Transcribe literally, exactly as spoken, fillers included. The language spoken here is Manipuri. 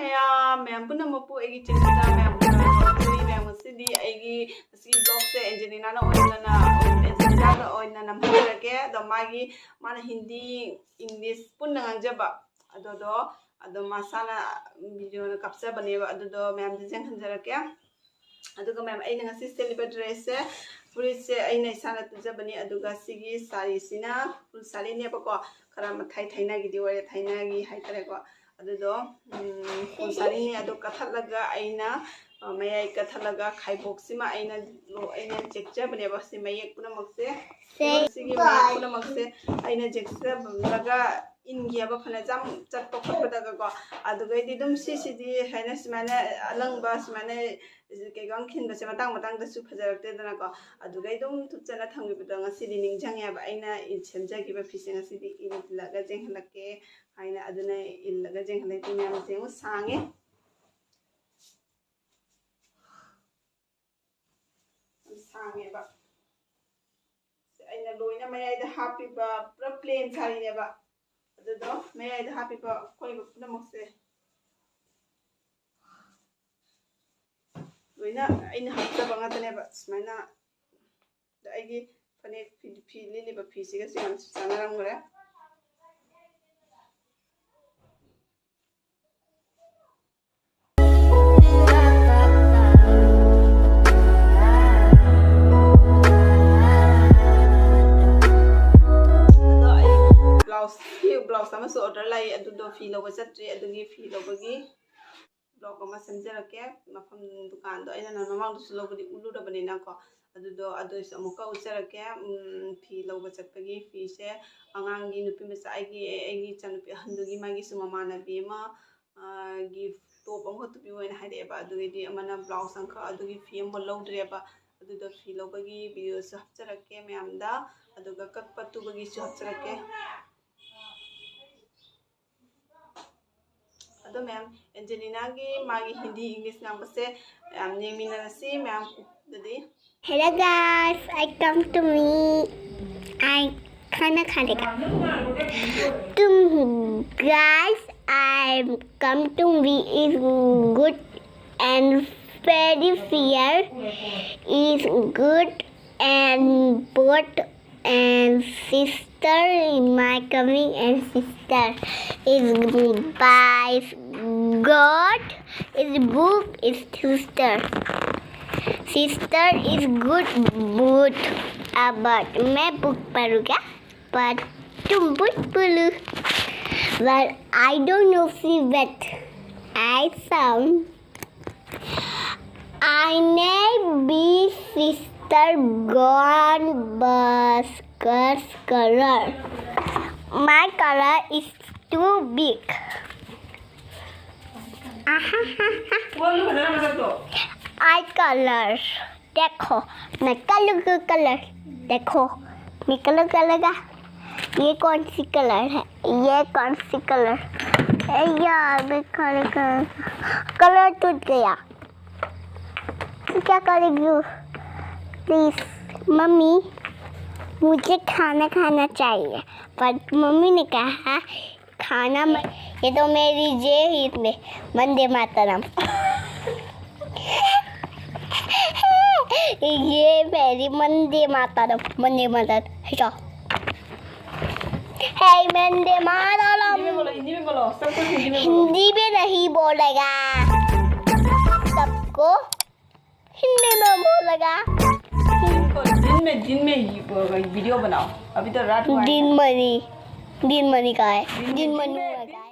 ꯃꯌꯥꯝ, ꯃꯌꯥꯝ ꯄꯨꯝꯅꯃꯛꯄꯨ ꯑꯩꯒꯤ ꯆꯦꯅꯦꯜꯗ ꯃꯌꯥꯝ ꯄꯨꯝꯅꯃꯛ ꯃꯌꯥꯝ ꯉꯁꯤꯗꯤ ꯑꯩꯒꯤ ꯉꯁꯤꯒꯤ ꯕ꯭ꯂꯣꯒꯁꯦ ꯑꯦꯟꯖꯦꯂꯤꯅꯥꯅ ꯑꯣꯏꯅ, ꯑꯦꯟꯖꯦꯂꯤꯅꯥꯗ ꯑꯣꯏꯅ ꯅꯝꯍꯟꯖꯔꯒꯦ꯫ ꯑꯗꯣ ꯃꯥꯒꯤ, ꯃꯥꯅ ꯍꯤꯟꯗꯤ, ꯏꯪꯂꯤꯁ ꯄꯨꯟꯅ ꯉꯥꯡꯖꯕ ꯑꯗꯨꯗꯣ, ꯑꯗꯣ ꯃꯁꯥꯅ ꯚꯤꯗꯤꯑꯣꯅ ꯀꯥꯞꯆꯕꯅꯦꯕ꯫ ꯑꯗꯨꯗꯣ ꯃꯌꯥꯝꯗ ꯌꯦꯡꯍꯟꯖꯔꯛꯀꯦ꯫ ꯑꯗꯨꯒ ꯃꯌꯥꯝ, ꯑꯩꯅ ꯉꯁꯤ ꯁꯦꯠꯂꯤꯕ ꯗ꯭ꯔꯦꯁꯁꯦ, ꯐꯨꯔꯤꯠꯁꯦ ꯑꯩꯅ ꯏꯁꯥꯅ ꯇꯨꯖꯕꯅꯤ꯫ ꯑꯗꯨꯒ ꯁꯤꯒꯤ ꯁꯥꯔꯤꯁꯤꯅ ꯐꯨꯜ ꯁꯥꯔꯤꯅꯦꯕꯀꯣ, ꯈꯔ ꯃꯊꯥꯏ ꯊꯥꯏꯅꯒꯤꯗꯤ ꯑꯣꯏꯔꯦ, ꯊꯥꯏꯅꯒꯤ ꯍꯥꯏꯇꯥꯔꯦꯀꯣ꯫ ꯑꯗꯨꯗꯣ ꯎꯝ, ꯐꯨꯜ ꯁꯥꯔꯤꯅꯤ꯫ ꯑꯗꯣ ꯀꯠꯊꯠꯂꯒ ꯑꯩꯅ, ꯑ, ꯃꯌꯥꯏ ꯀꯠꯊꯠꯂꯒ ꯈꯥꯏꯕꯣꯛꯁꯤꯃ ꯑꯩꯅ ꯂꯣ-, ꯑꯩꯅ ꯖꯦꯛꯆꯕꯅꯦꯕ꯫ ꯁꯤ ꯃꯌꯦꯛ ꯄꯨꯝꯅꯃꯛꯁꯦ, ꯁꯤꯒꯤ ꯃꯌꯦꯛ ꯄꯨꯝꯅꯃꯛꯁꯦ ꯑꯩꯅ ꯖꯦꯛꯆꯕꯒ ꯏꯟꯒꯤ ꯍꯥꯏꯕ ꯐꯅꯦꯛ ꯌꯥꯝ ꯆꯠꯄ ꯈꯣꯠꯄꯗꯒꯀꯣ꯫ ꯑꯗꯨꯒꯩꯗꯤ ꯑꯗꯨꯝ ꯁꯤꯁꯤꯗꯤ ꯍꯥꯏꯅ ꯁꯨꯃꯥꯏꯅ ꯑꯂꯪꯕ ꯁꯨꯃꯥꯏꯅ ꯀꯩꯀꯥ ꯈꯤꯟꯕꯁꯦ ꯃꯇꯥꯡ ꯃꯇꯥꯡꯗꯁꯨ ꯐꯖꯔꯛꯇꯦꯗꯅꯀꯣ꯫ ꯑꯗꯨꯒꯩ ꯑꯗꯨꯝ ꯊꯨꯞꯆꯅ ꯊꯝꯈꯤꯕꯗꯣ ꯉꯁꯤꯗꯤ ꯅꯤꯡꯁꯤꯡꯉꯦꯕ꯫ ꯑꯩꯅ ꯏꯟ-, ꯁꯦꯝꯖꯈꯤꯕ ꯐꯤꯁꯦ ꯉꯁꯤꯗꯤ ꯏꯜꯂꯒ ꯌꯦꯡꯍꯜꯂꯛꯀꯦ ꯍꯥꯏꯅ꯫ ꯑꯗꯨꯅ ꯏꯜꯂꯒ ꯌꯦꯡꯍꯜꯂꯛꯏ꯫ ꯃꯌꯥꯝꯁꯦ ꯌꯦꯡꯉꯨ, ꯁꯥꯡꯉꯦ꯫ ꯌꯥꯝ ꯁꯥꯡꯉꯦꯕ꯫ ꯑꯩꯅ ꯂꯣꯏꯅ ꯃꯌꯥꯏꯗ ꯍꯥꯞꯄꯤꯕ ꯄꯨꯔꯥ ꯄ꯭ꯂꯦꯟ ꯁꯥꯔꯤꯅꯦꯕ꯫ ꯑꯗꯨꯗꯣ ꯃꯌꯥꯏꯗ ꯍꯥꯞꯄꯤꯕ ꯑꯀꯣꯏꯕ ꯄꯨꯝꯅꯃꯛꯁꯦ ꯂꯣꯏꯅ ꯑꯩꯅ ꯍꯥꯞꯆꯕ ꯉꯥꯛꯇꯅꯦꯕ꯫ ꯁꯨꯃꯥꯏꯅ ꯑꯩꯒꯤ ꯐꯅꯦꯛ ꯐꯤ, ꯐꯤ ꯂꯤꯠꯂꯤꯕ ꯐꯤꯁꯤꯒꯁꯨ ꯌꯥꯝ ꯆꯥꯟꯅꯔꯝꯈ꯭ꯔꯦ꯫ ꯑꯗꯣ ꯑꯩ ꯕ꯭ꯂꯥꯎꯁ, ꯕ꯭ꯂꯥꯎꯁ ꯑꯃꯁꯨ ꯑꯣꯔꯗꯔ ꯂꯥꯛꯏ, ꯑꯗꯨꯗꯣ ꯐꯤ ꯂꯧꯕ ꯆꯠꯇ꯭ꯔꯤ, ꯑꯗꯨꯒꯤ ꯐꯤ ꯂꯧꯕꯒꯤ ꯕ꯭ꯂꯣꯒ ꯑꯃ ꯁꯦꯝꯖꯔꯛꯀꯦ꯫ ꯃꯐꯝ, ꯗꯨꯀꯥꯟꯗꯣ ꯑꯩꯅ ꯅꯍꯥꯟ ꯃꯃꯥꯡꯗꯁꯨ ꯂꯧꯕꯗꯤ ꯎꯠꯂꯨꯔꯕꯅꯤꯅꯀꯣ꯫ ꯑꯗꯨꯗꯣ, ꯑꯗꯨꯏꯁꯨ ꯑꯃꯨꯛꯀ ꯎꯠꯆꯔꯛꯀꯦ꯫ ꯎꯝ, ꯐꯤ ꯂꯧꯕ ꯆꯠꯄꯒꯤ ꯐꯤꯁꯦ ꯑꯉꯥꯡꯒꯤ ꯅꯨꯄꯤ ꯃꯆꯥ, ꯑꯩꯒꯤ, ꯑꯩꯒꯤ ꯏꯆꯥꯅꯨꯄꯤ ꯑꯍꯟꯗꯨꯒꯤ ꯃꯥꯒꯤꯁꯨ ꯃꯃꯥꯟꯅꯕꯤ ꯑꯃ, ꯑ, ꯒꯤ ꯇꯣꯞ ꯑꯃꯈꯛ ꯇꯨꯕꯤꯌꯨ ꯍꯥꯏꯅ ꯍꯥꯏꯔꯛꯑꯦꯕ꯫ ꯑꯗꯨꯒꯤꯗꯤ ꯑꯃꯅ ꯕ꯭ꯂꯥꯎꯁ ꯑꯃꯈꯛ, ꯑꯗꯨꯒꯤ ꯐꯤ ꯑꯃꯐꯥꯎ ꯂꯧꯗ꯭ꯔꯦꯕ꯫ ꯑꯗꯨꯗꯣ ꯐꯤ ꯂꯧꯕꯒꯤ ꯚꯤꯗꯤꯑꯣꯁꯨ ꯍꯥꯞꯆꯔꯛꯀꯦ ꯃꯌꯥꯝꯗ, ꯑꯗꯨꯒ ꯀꯛꯄ ꯇꯨꯕꯒꯤꯁꯨ ꯍꯥꯞꯆꯔꯛꯀꯦ꯫ ꯑꯗꯣ ꯃꯌꯥꯝ, ꯑꯦꯟꯖꯦꯂꯤꯅꯥꯒꯤ ꯃꯥꯒꯤ ꯍꯤꯟꯗꯤ, ꯏꯪꯂꯤꯁ ꯉꯥꯡꯕꯁꯦ ꯃꯌꯥꯝ ꯌꯦꯡꯃꯤꯟꯅꯔꯁꯤ ꯃꯌꯥꯝ꯫ ꯑꯗꯨꯗꯤ Hello guys, I come to me. I खाना खाने का। तुम guys, I come to me is good and very fear is good and both and sister, my coming and sister is by God is book is sister. Sister is good book. But मैं बुक पढ़ूंगा, but तुम बुक बोलो. But I don't know see what I sound. I may be sister gone but girl's color. My color is too big. I color. देखो, मैं कलर का कलर. देखो, मैं कलर कलर का. ये कौन सी कलर है? ये कौन सी कलर? ए यार, मैं कलर कलर कलर टूट गया. तो क्या करेगी? प्लीज मम्मी, मुझे खाना खाना चाहिए. पर मम्मी ने कहा खाना म... ये तो मेरी जे हित में वंदे मातरम. ये मेरी वंदे मातरम, वंदे मातरम. है क्या? है वंदे मातरम. हिंदी में बोलो, हिंदी में बोलो, सब कुछ हिंदी में बोलो. हिंदी में नहीं बोलेगा, सबको हिंदी में बोलेगा. जिन में जिन में वीडियो बनाओ. अभी तो रात हुआ है. दिन मनी, दिन मनी का है, दिन मनी हुआ का है.